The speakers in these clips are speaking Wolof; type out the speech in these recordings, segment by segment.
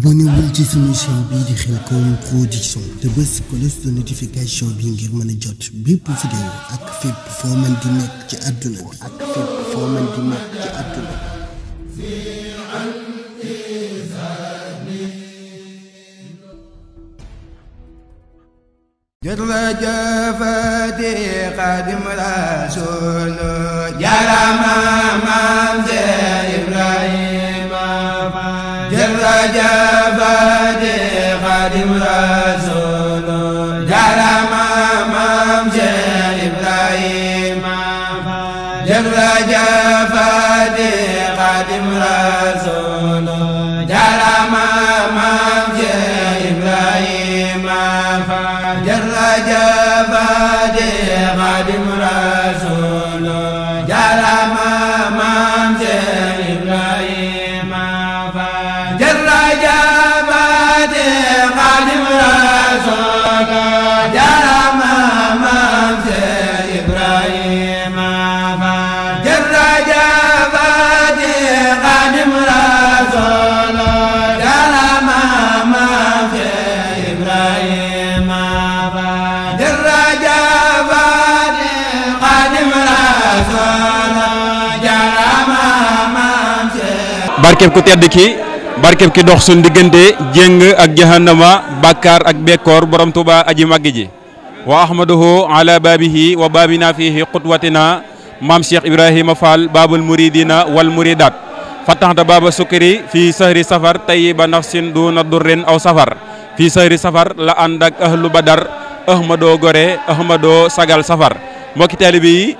abonné wul ci suñu chaîne bii di Khelcom Production te bës cloche de notification bi ngir mën a jot bépp vidéo ak fépp foo mën di nekk ci àdduna bi jërëjëfati Xaadim Rasuul jarama Maam Seex Ibrahima Faal jërëjëfati Xaadim Rasuul jarama Maam Seex Ibrahima Faal jërëjëfati Xaadim Rasuul jarama Maam Seex Ibrahima Faal jërëjëfati Xaadim Rasuul jarama Maam Seex Ibrahima Faal jërëjëfati Xaadim Rasuul jarama Maam Seex Ibrahima Faal jërëjëfati Xaadim Rasuul jarama Maam Seex Ibrahima barkeb ku tedd ki barkeb ki dox suñ diggante jéng ak jahannama bàkkaar ak bekkoor borom Tuuba aji màgg ji wa ahmaduhu ala baabihi wa baabina fihi qudwatina maam Cheikh Ibrahima Fall baabul muridina wal muridat fataxta baaba sukkari fii sahri safar tayyiba nafsin duna durrin aw safar fii sahri safar la ànd ak ahlu badar ahmadoo gore ahmadoo sagal safar mbokki taalibe yi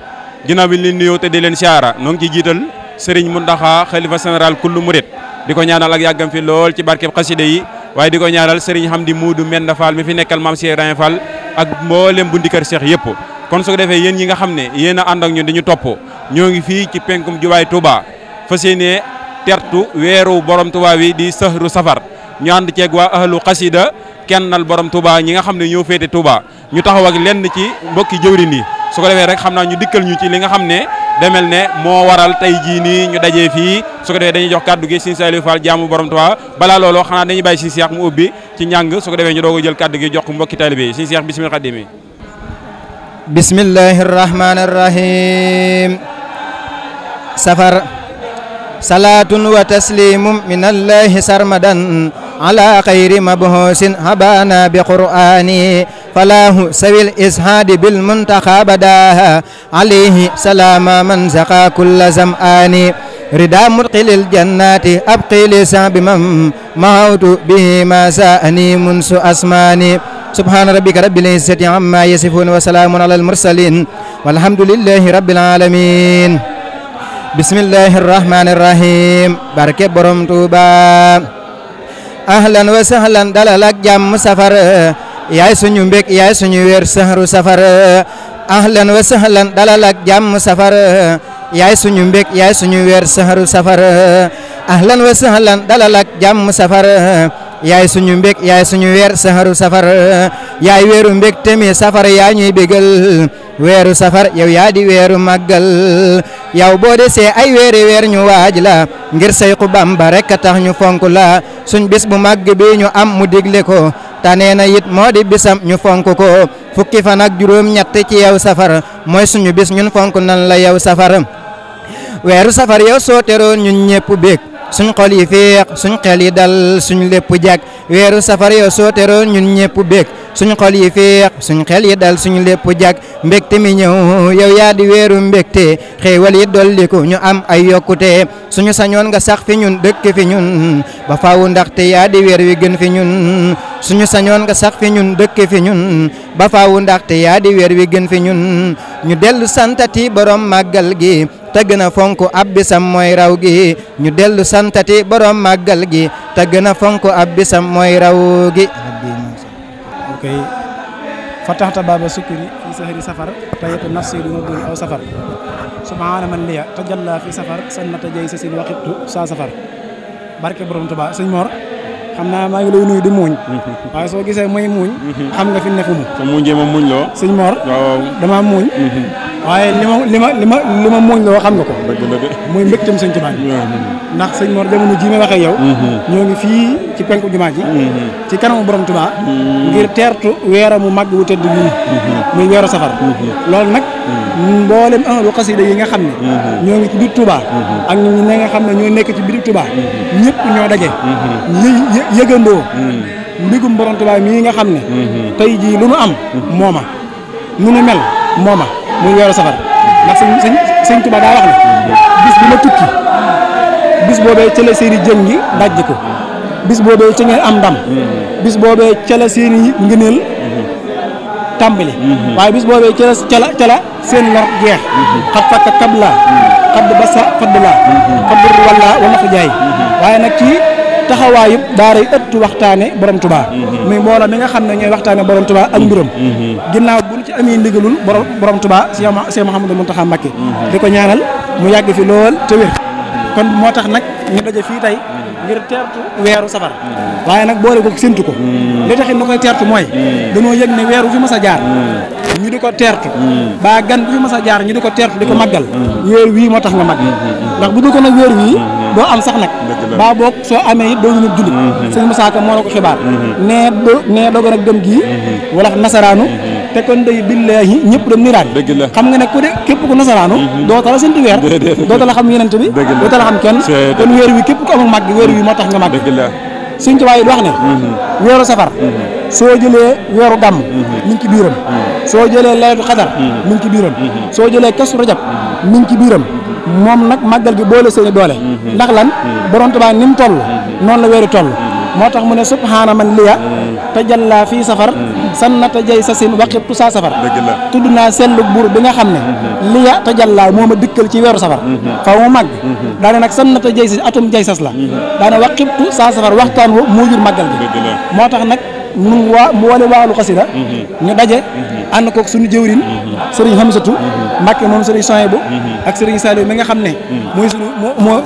ginnaaw bi ñu leen nuyoo te di leen siyaara noo ngi ci jiital Serigne Mountakha xalifa général kullu murid di ko ñaanal ak yàggam fi lool ci barkeb xasida yi waaye di ko ñaanal Serigne Hamdi Muudu Menda Fall mi fi nekkal maam Cheikh Ibrahima Fall ak mboolem bundi kër Cheikh yëpp kon su ko defee yéen ñi nga xam ne yéen a ànd ak ñun dañu topp ñoo ngi fii ci penkum jubaay Touba fas yéene tertu weeru borom Touba wi di sahru safar ñu ànd ceeg waa ahlu xasida kennal borom Touba ñi nga xam ne ñoo féete Touba ñu taxaw ak lenn ci mbokki jëwrin yi su ko defee rek xam naa ñu dikkal ñu ci li nga xam ne demel ne moo waral tey jii nii ñu dajee fii su ko defee dañuy jox kàddu gi Serigne Saliou Fall jaamu borom Touba balaa looloo xanaa dañuy bàyyi Serigne Cheikh mu ubbi ci njàng su ko defee ñu doog a jël kàddu gi jox ko mbokki taalibe yi Serigne Cheikh bismil xadimi bismillahi rahmani rahim safar salaatun wa taslimum min allahi sarmadan ala xayri mabhusin habana bi qur'ani falahu sawil ishadi bil muntaxa badaha alayhi salama man zaqa kulla zam'ani rida mudxilil jannati abqi lisan bimam mahawtu bihi ma sa'ani munsu asmani subhana rabbika rabbil izzati amma yasifun wa salamun alal mursalin walhamdulillahi rabbil alamin bismillahir rahmanir rahim barke borom Tuuba ahlan wa sahlan dalal ak jàmm safar yaay suñu mbég yaay suñu weer sahru safar ahlan wa sahlan dalal ak jàmm safar yaay suñu mbég yaay suñu weer sahru safar ahlan wa sahlan dalal ak jàmm safar yaay suñu mbég yaay suñu weer sahru safar yaay weeru mbég temi safar yaa ñuy bégal weeru safar yow yaa di weeru màggal yow boo desee ay weer ñu waaj la ngir Seexu Bamba rek a tax ñu fonk la suñ bis bu màgg bi ñu am mu digle ko tanee na it moo di bisam ñu fonk ko fukki fan ak juróom ñett ci yow safar mooy suñu bis ñun fonk nan la yow safar weeru safar yow soo teroon ñun ñëpp bég suñ xol yi féex suñ xel yi dal suñ lépp jag weeru safar yow soo teroon ñun ñëpp bég suñ xol yi féex suñ xel yi dal suñ lépp jag mbégte mi ñëw yow yaa di weeru mbégte xéewal yi dolliku ñu am ay yokkute suñu sañoon nga sax fi ñun dëkk fi ñun ba faawu ndaxte yaa di weer wi gën fi ñun suñu sañoon nga sax fi ñun dëkk fi ñun ba faawu ndaxte yaa di weer wi gën fi ñun ñu dellu santati borom màggal gi te gën a fonk ab bisam mooy raw gi ñu dellu santati borom màggal gi te gën a fonk ab bisam mooy raw gi okay fataxta baaba sukkuri fi sahri safar tayatu nafsi duna dun aw safar subhana man liya tajalla fi safar sannata jay sa sin waqittu sa safar barke borom Tuuba sëñ Mor xam naa maa ngi lay nuyu di muuñ waaye soo gisee mooy muuñ xam nga fi ne fu mu sa muuñ jee ma muuñ loo sëñ Mor dama muuñ waaye li ma mooñ loo xam nga ko muy mbégtam sëñ Tuubaa ndax sëñ Mor jamono ji may waxee yow ñoo ngi fii ci penku jumaa ji ci kanamu borom Tuubaa ngir teertu weera mu màgg wu tëdd bii muy weeru safar loolu nag mboolem ahlu xasida yi nga xam ne ñoo ngi ci biir Tuubaa ak ñi nga xam ne ñoo nekk ci biir Tuubaa ñëpp ñoo daje yëgandoo mbigum borom Tuubaa mii nga xam ne tey jii lu nu am mooma nu nu mel mooma muy weeru safar ndax sëñ Tuubaa daa wax ne bis bi ma tukki bis boobee ca la seeni jën gi dajj ko bis boobee ca ngeen am ndam bis boobee ca la seeni ngëneel tàmbali waaye bis boobee ca la seen lor jeex xat fakka kab laa xadd basa fadd laa xadd walla wala fa jaay waaye nag kii taxawaayu daaray ëttu waxtaane borom Tuubaa muy mbooloo mi nga xam ne ñooy waxtaane borom Tuubaa ak mbiram ginnaaw buñ ci amee ndigalul borom Tuubaa Cheikh Mouhamadou Mountakha Mbacké di ko ñaanal mu yàgg fi lool te wér kon moo tax nag ñu daje fii tey ngir teertu weeru safar waaye nag boole ko séntu ko li taxit nu koy teertu mooy dañoo yëg ne weeru fi mas a jaar ñu di ko teertu ba gan bi fi mas a jaar ñu di ko teertu di ko màggal weer wii moo tax nga màgg ndax bu dul ko nag weer wii doo am sax nag baa boog soo amee it doo ñu jullit sëñ Musaa Ka moo la ko xibaar nee dogo nag dem gii wala nasaraanu te kon day billaahi ñëpp dem niraan xam nga ne ku de képp ku nasaraanu doo tala senti weer doo tala xam yenente bi doo tala xam kenn kon weer wi képp ku am màgg weer wi moo tax nga màgg Sëñ Tuubaa yi wax ne weeru safar soo jëlee weeru gàmm mi ngi ci biiram soo jëlee laylatul xadar mi ngi ci biiram soo jëlee kasu rajab mi ngi ci biiram moom nag màggal gi boole seeni doole ndax lan borom Tuubaa ni mu toll noonu la weeru toll moo tax mu ne subhaana man liya tajalla fii safar sannata jay sa sin waqittu saa safar tudd naa sellu buur bi nga xam ne liya tajalla moo ma dikkal ci weeru safar faw mu màgg daane nag sannata jay sa atum jay sas la daane waqittu saa safar waxtaan wo moo jur màggal gi moo tax nag nun mu wale waalu xasida ñu daje ànd kook suñu jëwrin sëriñ Hamsatu Mbàkke moom sëriñ Sohaybu ak sëriñ Saliou mi nga xam ne muy suñu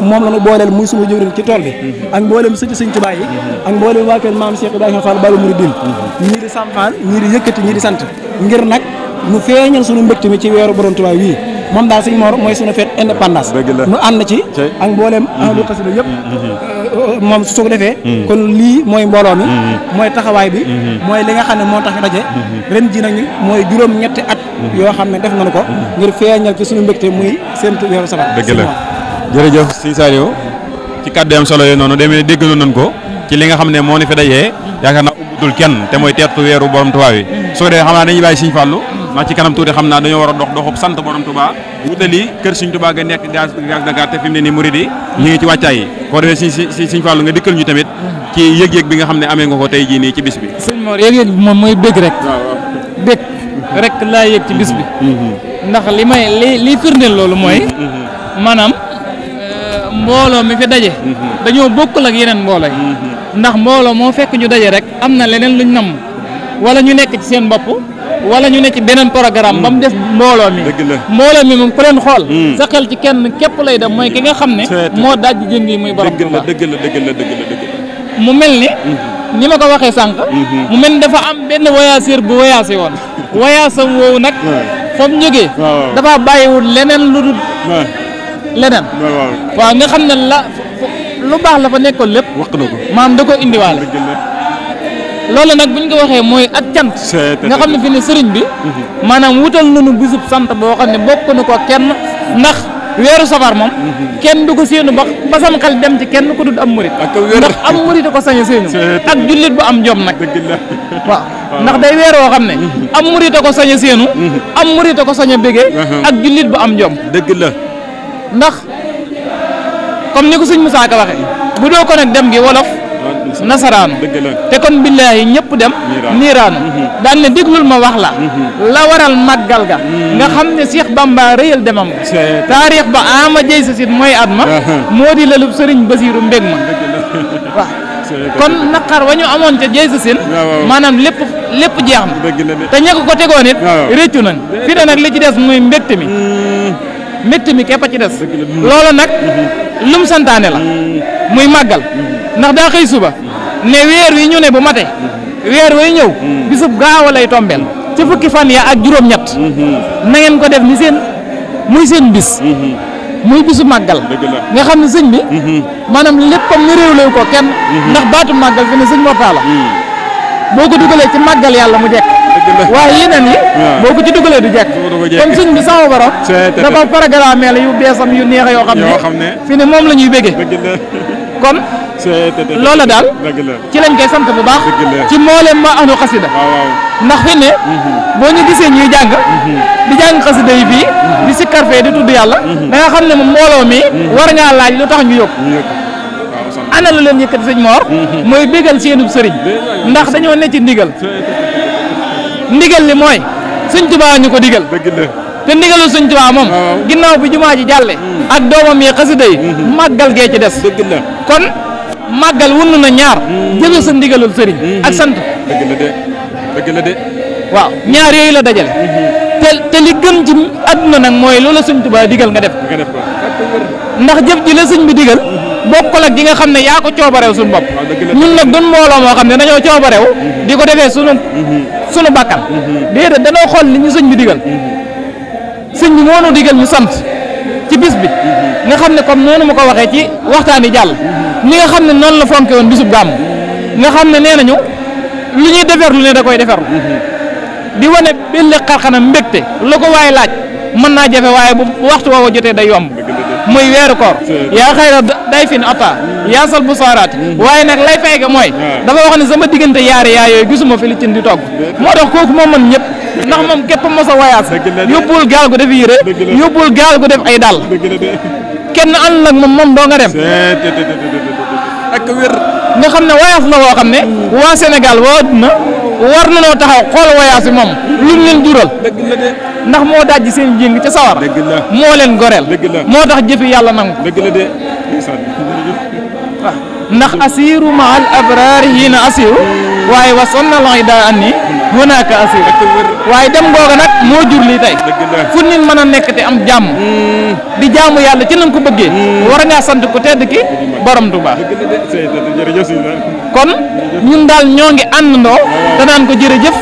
moom la ñu booleel muy suñu jëwrin ci tool bi ak mboolem sëti sëñ Tuubaa yi ak mboolem waa kër maam Cheikh Ibrahima Fall Balu Mouridine ñii di Sampal ñii di yëkkati ñii di sant ngir nag ñu feeñal suñu mbégte mi ci weeru borom Tuubaa wii moom daal sëñ Mor mooy suñu fête indépendance ñu ànd ci ak mboolem ahlu xasida yëpp moom su ko defee kon lii mooy mbooloo mi mooy taxawaay bi mooy li nga xam ne moo tax ñu daje ren ji nañu mooy juróom-ñetti at yoo xam ne def nañu ko ngir feeñal ci suñu mbégte muy séentu weeru safar dëgg la jërëjëf sëñ Saliou ci kàddu am solo yooyu noonu demee dégg nañ ko ci li nga xam ne moo ni fi dajee yaakaar naa ubbutul kenn te mooy teertu weeru borom Tuubaa wi su ko defee xam naa dañuy bàyyi sëñ Fallou ndax ci kanam tuuti xam naa dañoo war a doxub sant borom Tuubaa wutali kër Sëñ Tuubaa ga nekk gaz Dakar te fi mu ne nii murid yi ñu ngi ci wàccaay yi koo defee Sëñ Fallou nga dikkal ñu tamit ci yëg-yëg bi nga xam ne amee nga ko tey jii nii ci bis bi. sëñ Mor yëg-yëg bi moom mooy bëgg rek bëgg rek laa yëg ci bis bi ndax li firndeel loolu mooy maanaam mbooloo mi fi daje dañoo bokkul ak yeneen mbooloo yi ndax mbooloo moo fekk ñu daje rek am na leneen luñ namm wala ñu nekk ci seen bopp wala ñu ne ci beneen programme ba mu des mbooloo mi moom ku leen xool sa xel ci kenn képp lay dem mooy ki nga xam ne moo dajj jën yi muy borom Tuubaa dëgg la mu mel ni ma ko waxee sànq mu mel ni dafa am benn voyageur bu voyagé woon voyage am woowu nag fa mu jógee dafa bàyyiwul leneen lu dul leneen waaw nga xam ne lu baax la fa nekkoon lépp wax na ko maam da ko indiwaale loolu nag bu ñu ko waxee mooy ak cant nga xam ne fi ne sëriñ bi maanaam wutal nañu bisub sant boo xam ne bokk na ko kenn ndax weeru safar moom kenn du ko séenu ba sam xel dem ci kenn ko dul am murit ndax am murit ko sañ a séenu ak jullit bu am jom nag waaw ndax day weer woo xam ne am murit ko sañ a séenu am murit ko sañ a bégee ak jullit bu am jom dëgg la ndax comme ni ko sëñ Musaa Ka waxee bu doo ko nag dem gi wolof nasaraanu te kon billaahi ñëpp dem niiraanu daan ne déglul ma wax la waral màggal ga nga xam ne Cheikh Bamba rëyal demam taarix ba ama jëy sa sit mooy at ma moo di lalub sëriñ Basiiru mbég ma waaw kon naqar wa ñu amoon ca jëy sa sin maanaam lépp jeex na te ña ko tegoon it réccu nañ fi ne nag li ci des muy mbégte mi képp a ci des loolu nag lum santaane la muy màggal ndax daa xëy suba ne weer wi ñu ne bu mate weer way ñëw bisub gaaw lay tombeel ci fukki fan ya ak juróom-ñett na ngeen ko def ni seen muy seen bis muy bisu màggal nga xam ne sëñ bi maanaam léppam ñu réewlewu ko kenn ndax baatu màggal fi ne sëñ Mortalla boo ko dugalee ci màggal yàlla mu jekk waaye yeneen yi boo ko ci dugalee du jekk kon sëñ bi sama borom dafa programme la yu beesam yu neex yoo xam ne fi ne moom la ñuy béggee kon loola daal ci lañ koy sant bu baax ci mboolem ma anu xasida ndax fi ne boo ñu gisee ñuy jàng di jàng xasida yi fii di sikkar fee di tudd yàlla da nga xam ne moom mbooloo mi war ngaa laaj lu tax ñu yóbbu ana lu leen yëkkati sëñ Mor mooy bégal seenub sëriñ ndax dañoo ne ci ndigal li mooy sëñ Tuubaa ñu ko digal te ndigalul sëñ Tuubaa moom ginnaaw bi jumaa ji jàlle ak doomam yi xasida yi màggal gee ci des kon màggal wunnu na ñaar jëfe sa ndigalul sëriñ ak sant dëgg la de waaw ñaar yooyu la dajale te li gën ci àdduna nag mooy loola sëñ Tuubaa digal nga def ndax jëf ji la sëñ bi digal bokkul ak gi nga xam ne yaa ko coobarew suñu bopp ñun nag doon mbooloo moo xam ne dañoo coobarew di ko defee sunu bàkkan déedéet danoo xool li ñu sëñ bi digal sëñ bi moo nu digal ñu sant ci bis bi nga xam ne comme noonu ma ko waxee ci waxtaan yi jàll ñi nga xam ne noonu la fonke woon bisub gàmm nga xam ne nee nañu lu ñuy deferlu ne da koy deferlu di wane benn xarxanam mbégte la ko waaye laaj mën naa jafe waaye bu waxtu woowu jotee day yomb muy weeru koor yaa xayra day fin ata yaasal bu saaraati waaye nag lay fay ga mooy dafa wax ne sama diggante yaari yaa yooyu gisuma fi li cin di togg moo tax kooku moo mën ñëpp ndax moom képp mos a wayaas yóbbul gaal gu def yére yóbbul gaal gu def ay dàll kenn ànd nag moom doo nga dem ak wér nga xam ne wayaas la woo xam ne waa Sénégal waa adduna war na noo taxaw xool wayaas yi moom luñ leen jural ndax moo dajji seen jéng ca sawar moo leen goreel moo tax jëfi yàlla nangu ndax asiru ma al abrari hiina asiru waaye wa sonna loxi daa anni hunaka asiru waaye dem googa nag moo jur lii tey fu nit mën a nekk te am jàmm di jaamu yàlla ci nañ ko bëggee war ngaa sant ku tedd ki borom Tuubaa kon ñun daal ñoo ngi àndandoo te naan ko jërëjëf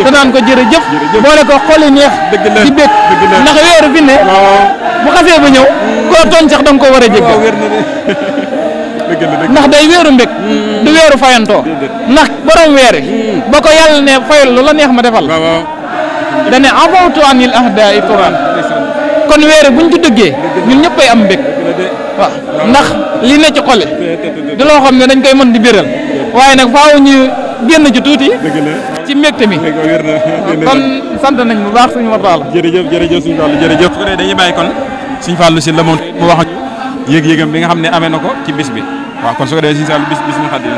te naan ko jërëjëf boole ko xoli neex di bég ndax weeru fi ne bu xasee ba ñëw koo tooñ sax danga ko war a jéggal ndax day weeru mbég du weeru fayantoo ndax borom weer ba ko yàlla ne fayal lu la neex ma defal dane avawtu anil ahda i turan kon weere buñ ci dëggee ñun ñëppay am mbég waaw ndax li ne ci xole du loo xam ne dañ koy mën di biral waaye nag faaw ñu génn ci tuuti ci mbégte mi kon sant nañ bu baax suñu Mortalla jërëjëf suñu Fallu jërëjëf su ko dee dañuy bàyyi kon suñu Fallu si la moom mu wax yéeg-yéegam bi nga xam ne amee na ko ci bis bi waaw kon su ko dee suñu Fallu bis ñu xaddi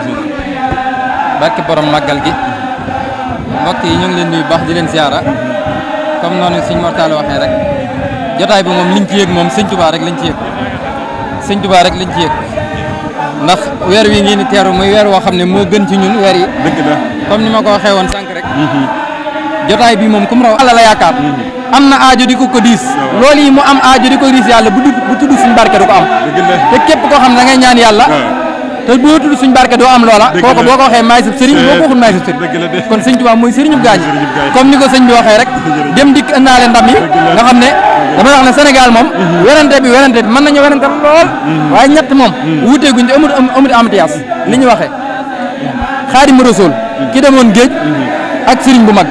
barke borom màggal gi mbokk yi ñu ngi leen nuyu baax di leen siyaara comme noonu suñu Mortalla waxee rek jotaay bi moom liñ ci yëg moom sëñ Tuubaa rek lañ ci yëg sëñ Tuubaa rek lañ ci yëg ndax weer wi ngeen di teeru muy weer woo xam ne moo gën ci ñun weer yi dëgg la comme ni ma ko waxee woon sànq rek jotaay bi moom comme raw Alla la yaakaar am na aajo di ko diis loolu yi mu am aajo di ko diis yàlla bu tudd suñ barke du ko am te képp koo xam ne da ngay ñaan yàlla te boo tudd suñ barke doo am loola kooku boo ko waxee maay sab sëriñ boo ko waxul maay sab sëriñ kon sëñ Tuubaa mooy sëriñu gaañ comme ni ko sëñ bi waxee rek dem dikk ëndaale ndam yi nga xam ne dama wax ne Sénégal moom werante bi mën nañu werante lool waaye ñett moom wuuteeguñ te amut amatiyaas li ñu waxee Xaadimu Rasuul ki demoon géej ak sëriñ bu mag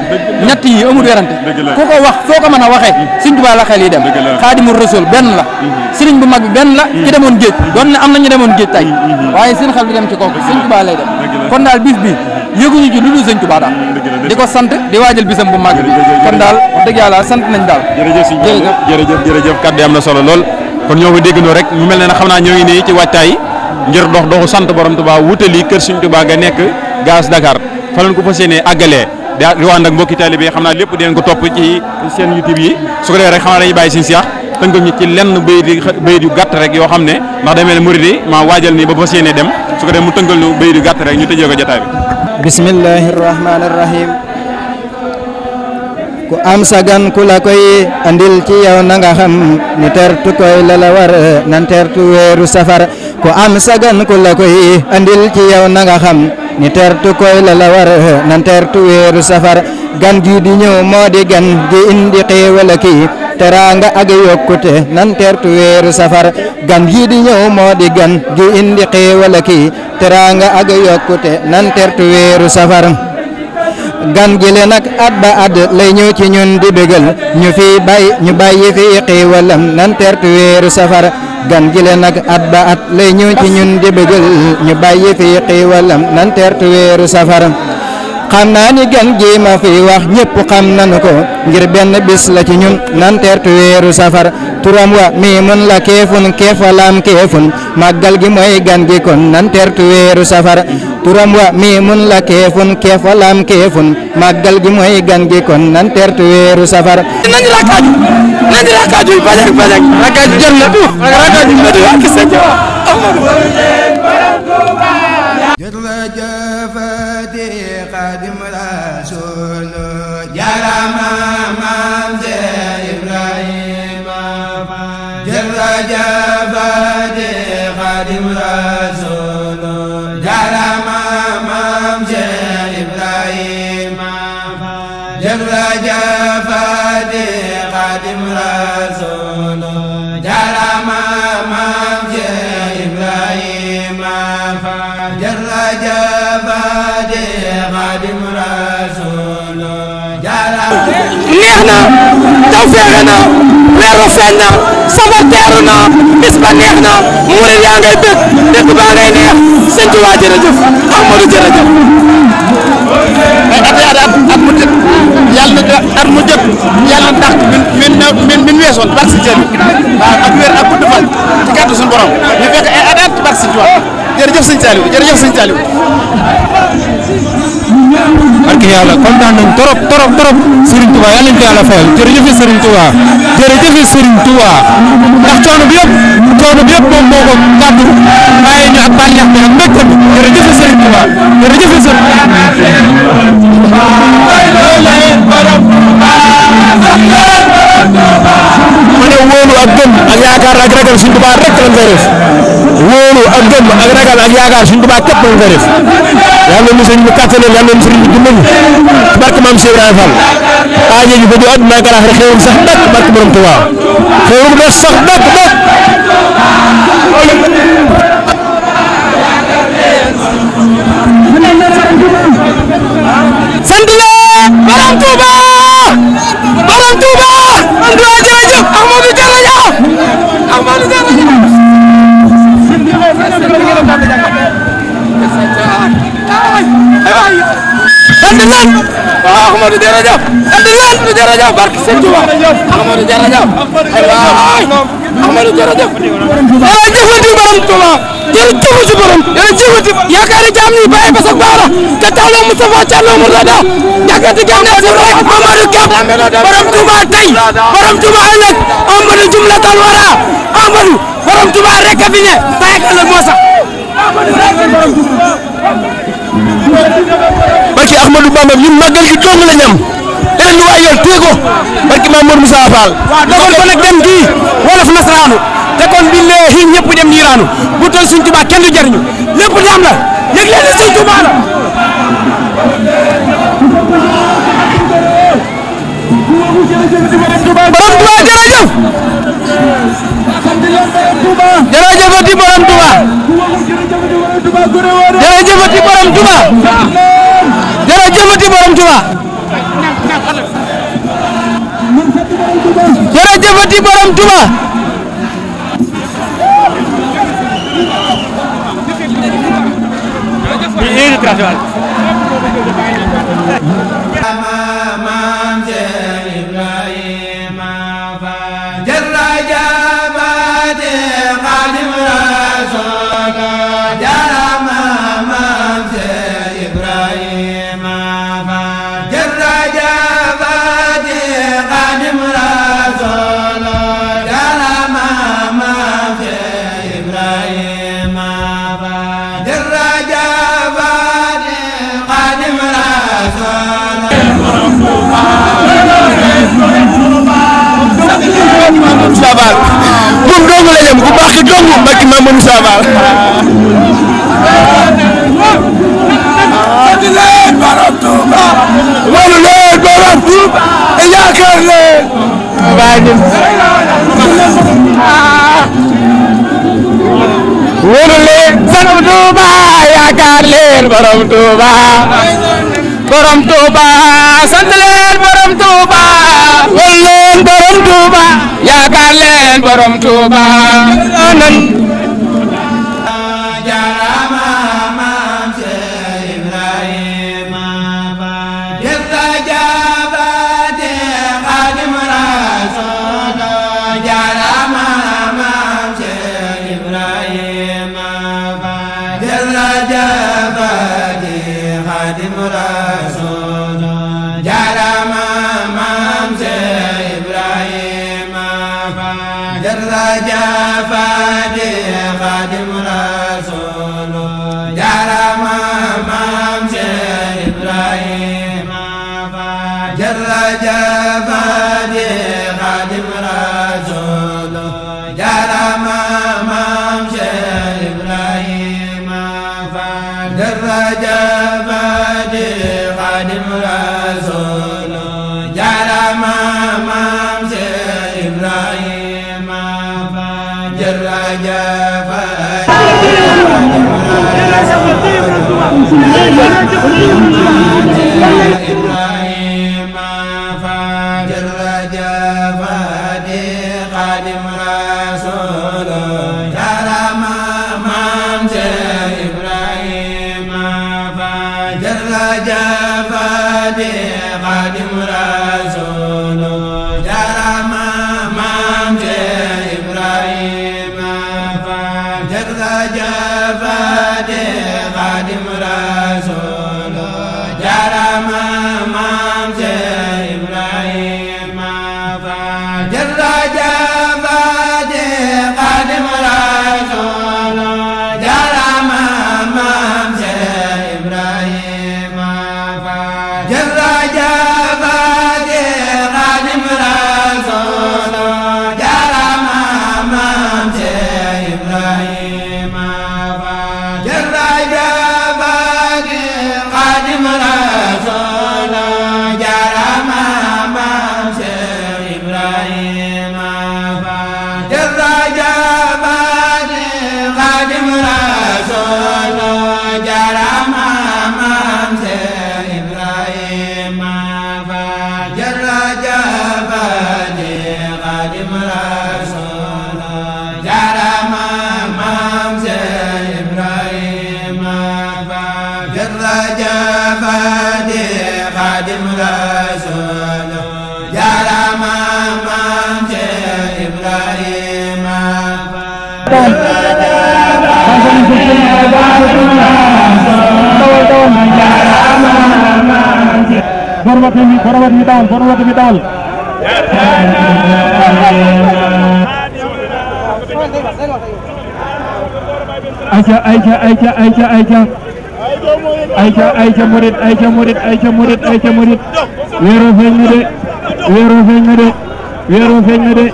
ñett yi amul werante ku ko wax foo ko mën a waxee sëñ Tuubaa la xel yi dem Xaadimu Rasuul benn la sëriñ bu mag bi benn la ki demoon géej doon na am na ñu demoon géej tey waaye seen xel bi dem ci kooku sëñ Tuubaa lay dem kon daal bis bi yëguñu ci lu dul sëñ Tuubaa daal di ko sant di waajal bisam bu mag bi kon daal wax dëgg yàlla sant nañ daal jërëjëf kàddu am na solo lool kon ñoo ko déggandoo rek mu mel ne xam naa ñoo ngi nii ci waajtaay ngir doxu sant borom Tuubaa wutali kër sëñ Tuubaa ga nekk gaz Dakar fa lañ ko fas yéenee àggalee di ànd ak mbokki taalibe bi xam naa lépp dinañ ko topp ci seen YouTube yi su ko defee rek xam naa dañuy bàyyi seen seex tënkal ñu ci lenn bayit yu gàtt rek yoo xam ne ndax day mel ne murid yi maa waajal nii ba fas yéenee dem su ko defee mu tënkal ñu bayit yu gàtt rek ñu tëjee ko jotaay bi. bismillahi rahmaani rahim. ku am sagan ku la koy andil ci yow na nga xam ni tertu koy la war nan tertu weeru safar ku am sagan ku la koy andil ci yow na nga xam ni tertu koy la war nan tertu weeru safar gan gi di ñëw moo di gan gi indi xéewal ki teranga ak yokkute nan tertu weeru safar gan gi di ñëw moo di gan gi indi xéewal ki teranga ak yokkute nan tertu weeru safar gan gi le nag at ba at lay ñëw ci ñun di bégal ñu bàyyi fi xéewalam nan tertu weeru safar gan gi le nag at ba at lay ñëw ci ñun di bégal ñu bàyyi fi xéewalam nan tertu weeru safar xam naa ni gan gi ma fi wax ñëpp xam nañu ko ngir benn bis la ci ñun nan tertu weeru safar turam wa mi mun la keefun keefalam keefun màggal gi mooy gan gi kon nan tertu weeru safar turam wa mi mun la keefun keefalam keefun màggal gi mooy gan gi kon nan tertu weeru safar nañu rakkaaju bajak rakkaaju jot na rakkaaju medu ak sa jërëjëfati Xaadim Rasuul jarama maam Seex Ibrahima jërëjëfati Xaadim Rasuul jarama maam Seex Ibrahima jërëjëfati Xaadim Rasuul jarama maam Seex Ibrahima neex na taw feexe na weeru feeñ na safar teeru na bis ba neex na murid yaa ngay bëgg dëkk baa ngay neex sëñ Tuubaa jërëjëf Ahmadou jërëjëf at mu jot yàlla na at mu jot yàlla na tax min weesoon barke si jël waaw ak wér ak gudd fan ci kàddu suñu borom ñu fekk ay at ci barke sëñ Tuubaa jërëjëf sëñ Saliou jërëjëf sëñ Saliou barke yàlla kontaan nañ trop Serigne Touba yàlla nañ ko yàlla fayal jërëjëf Serigne Touba ndax coono bi yëpp moom moo ko gàddu bàyyi ñu ak bànneex bi ak mbégte bi jërëjëf Serigne Touba jërëjëf Serigne ma ne wóolu ak gëm ak yaakaar ak ragal Serigne Touba rek lañ koy def wóolu ak gëm ak ragal ak yaakaar Serigne Touba képp lañ koy def yàlla na sëñ bi kàttanal yàlla na sëriñ bi dimbali ci barke maam Cheikh Ibrahima Fall aajo ji ba du àdduna ak àllaaxira xéewal sax dàkk barke borom Tuubaa xéewal bu des sax dàkk sant leen borom Tuubaa borom Tuubaa jërëjëf Ahmadou jërëjëf Ahmadou jërëjëf sant leen waaw Ahmadou jërëjëf sant leen jërëjëf barke Sëñ Tuubaa Ahmadou jërëjëf waay Ahmadou jërëjëf jërëjëfati borom Tuubaa jërëjëfati borom jërëjëfati yaakaari jaam ñi bàyyi ba sax baara ka tawlo Moustapha Thiallo Mourtada jàkkati jaam ne si rek Amadou Gap borom Tuubaa tey borom Tuubaa ëllëg Amadou jumlatal wara Amadou borom Tuubaa rek a fi ne tey ak ëllëg moo sax barke Ahmadou Bamba ñun màggal gi dong la ñam ren ñu waajal téye ko barke Mamadou Moussa Fall waaw dogal ko nag dem gi wolof nasaraanu te kon billahi ñëpp dem niiraanu bu tol Sëñ Tuubaa kenn du jariñu lépp di am la yëg leen Sëñ Tuubaa la borom Tuubaa jërëjëf jërëjëfati borom Tuubaa jërëjëfati borom Tuubaa jërëjëfati borom Tuubaa jërëjëfati borom Tuubaa Moussa Fall moom dong la yem ku baax ki dong barke Mamadou Moussa Fall di leen borom Touba wala leen borom Touba yaakaar leen Touba ñun wóolu leen borom Touba yaakaar leen borom Touba borom Touba sant leen borom Touba wóolu leen borom Touba yaakaar leen borom Touba Aicha murid wero feeñ na de wero feeñ na de wero feeñ na de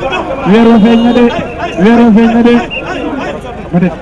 wero feeñ na de wero feeñ na de murid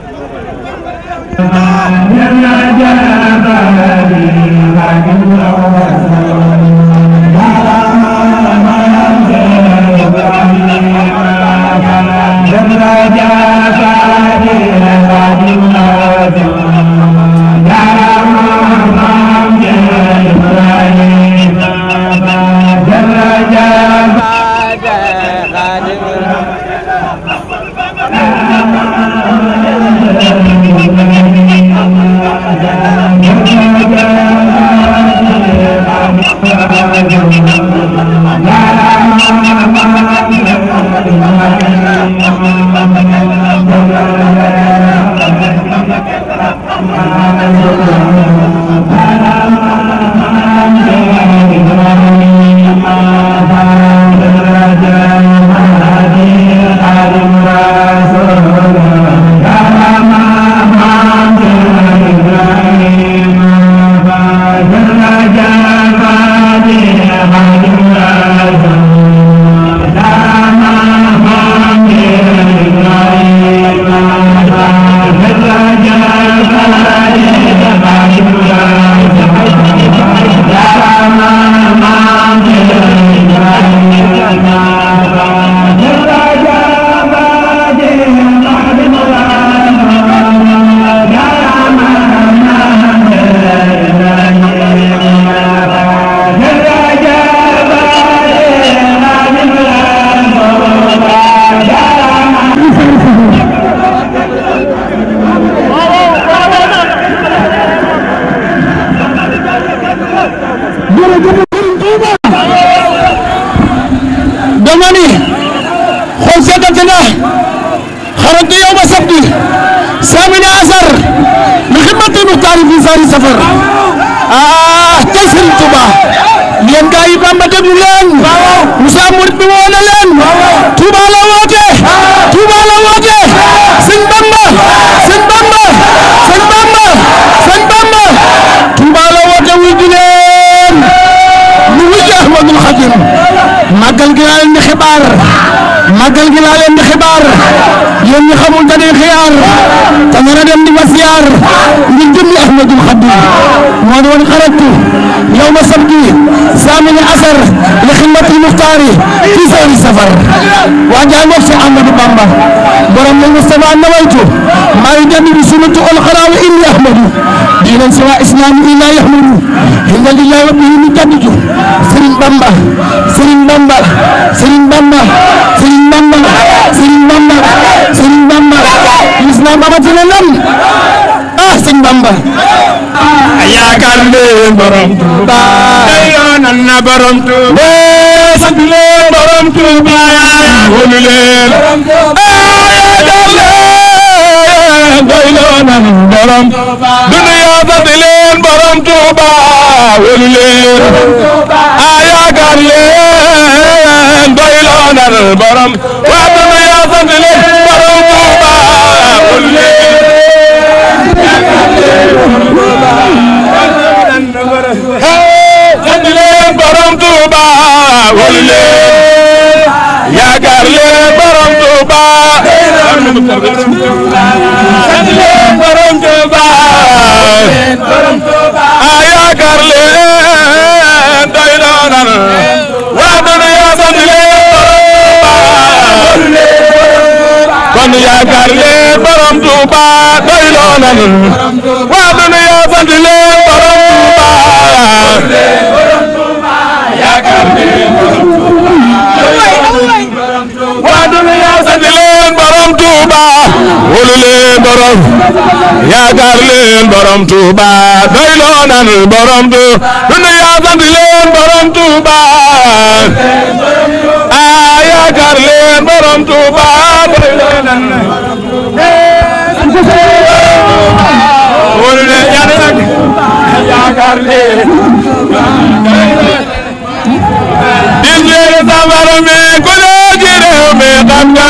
خرجت يوم السبت 18 لخدمة المختار في سهر سفر تسر توبا yéen gaa yi Bamba déglu leen Moussa Mourid bi woo na leen Touba la woote Touba la woote sëñ Bamba sëñ Bamba sëñ Bamba sëñ Bamba Touba la woote wuy di leen ñu wuy Ahmadul Khadim màggal gi laa leen di xibaar màggal gi laa leen di xibaar yéen ñi xamul dañuy xiyaar te nar a dem di ma siyaar ngir jëmmi Ahmadul Khadim moo doon xaratu yow ma sabti saamini asar li xidmati muxtaari fi sahri safar waa jàngoog si Ahmadou Bamba borom ne Mustafa nawaytu maa ngi jënd bi sunnatu ol xaraawi inni Ahmadu diinan siwa islaami ila yahmadu hinda lillahi wa bihi mi jadditu Serigne Bamba Serigne Bamba Serigne Bamba Serigne Bamba Serigne Bamba Serigne Bamba l'islam amatina lam Serigne Bamba yaakaar leen borom Touba yoonal na borom Touba sant leen borom Touba wóolu leen yaakaar leen doyloo nan borom dunya sant leen borom Touba wóolu leen yaakaar leen doyloo nan borom waa dunya sant leen borom Touba wóolu leen sant leen borom Touba wóolu leen yaakaar leen borom Touba sant leen borom Touba yaakaar leen doy doonan waa dunya sant leen borom Touba kon yaakaar leen borom Touba doy doonan waa dunya sant leen borom yaakaar leen waa dunya sant leen borom Touba wóolu leen borom yaakaar leen borom Touba doyloo nan borom dunya sant leen borom Touba yaakaar leen borom Touba doyloo nan wóolu leen yaakaar leen safar mi ku ne ci réew mi xam nga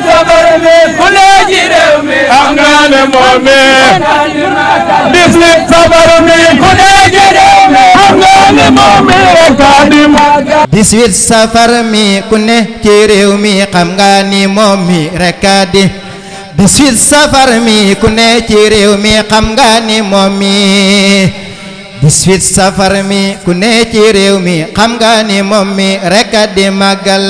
safar mi ku ne ci réew mi xam nga ne moom mi bis ni safar mi ku ne ci réew mi xam nga ne moom mi Xaadim 18 safar mi ku ne ci réew mi xam nga ni moom mi rek a di 18 safar mi ku ne ci réew mi xam nga ni moom mi 18 safar mi ku ne ci réew mi xam nga ni moom mi rek a di màggal